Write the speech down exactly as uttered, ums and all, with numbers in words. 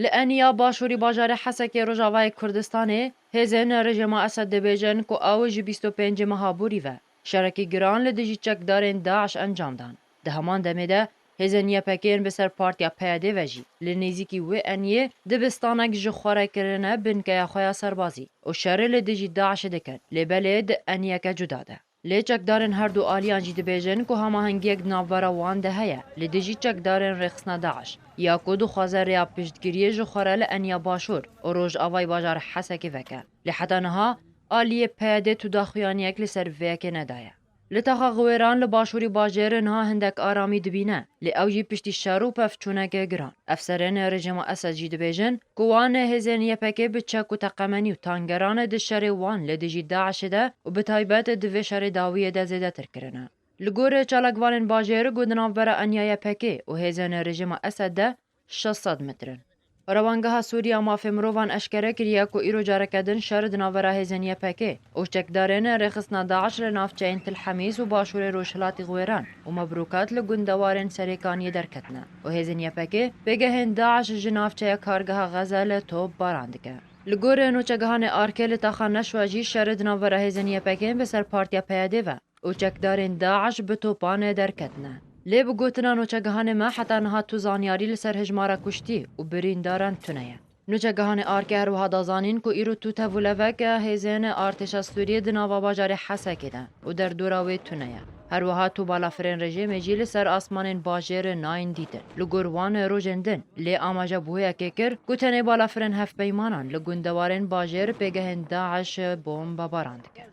Li eniya başûrî bajarê Hesekê Rojavayê Kurdistanê, hêzên rejîma Esed dibêjin ku ew ji bîst û pêncê meha borî ve şerekî giran li dijî çekdarên DAIŞ encam dan. Di heman demê de, hêzên Y P K'ên bi ser partiya P Y D ve jî li nêzîkî wê eniyê dibistanek ji xwe re kirine binkeya xwe ya serbazî û şerê li dijî DAIŞ'ê dikin, lê belê di eniyeke cuda de. Lê çekdarên her du aliyan jî dibêjin ku hemahengiyek di navbera wan de heye li dijî çekdarên rêxistina DAIŞ, ya ku dixwaze rêya piştgiriyê ji xwe re li eniya başûr û rojavayê bajarê Hesekê veke. Lê heta niha aliyê P Y D tu daxuyaniyek li ser vê yekê nedaye. Li taxa Xiwêran li başûrî bajêr niha hindek aramî dibîne, lê ew jî piştî şer û pevçûneke giran. Efserên rejîma Esed jî dibêjin ku wan hêzên Y P K bi çek û teqemenî û tangeran di şerê wan li dijî DAIŞ'ê de û bi taybet di vê şerê dawiyê de zêdetir kirine. Li gorî çalakvanên bajêr ku di navbera eniya Y P K û hêzên rejîma Esed de şeş sed metr in. Rewangeha Sûriya Mafê Mirovan eşkere kiriye ku îro careke din şer di navbera hêzên Y P K û çekdarên rêxistina DAIŞ li navçeyên Til Hemîs û başûrê rojhilatî Xiwêran û Mebrûkat li gundewarên Serêkaniyê derketine û hêzên Y P K pêgehên DAIŞ ji navçeya kargeha Xezel top baran dike. Li gorî nûçegihanê ARK'ê li taxa Neşwa jî şer di navbera hêzên Y P K'ên bi ser partiya P Y D ve û çekdarên DAIŞ bi topan derketine. Lê bi gotina nûçegihanê me heta niha tu zanyarî li ser hejmara kuştî û birîndaran tune ye. Nûçegihanê ARK'ê her wiha da zanîn ku îro tu tevûlevek hêzên artêşa Sûriyê di nava bajarê Hesekê de û derdora wê tune ye. Her wiha tu balafirên rejîmê jî li ser asmanên bajêr nayên dîtin. Li gor wan rojên din lê amaje bi wê yekê kir ku tenê balafirên hevpeymanan li gundewarên bajêr pêgehên DAIŞ bombebaran dikin.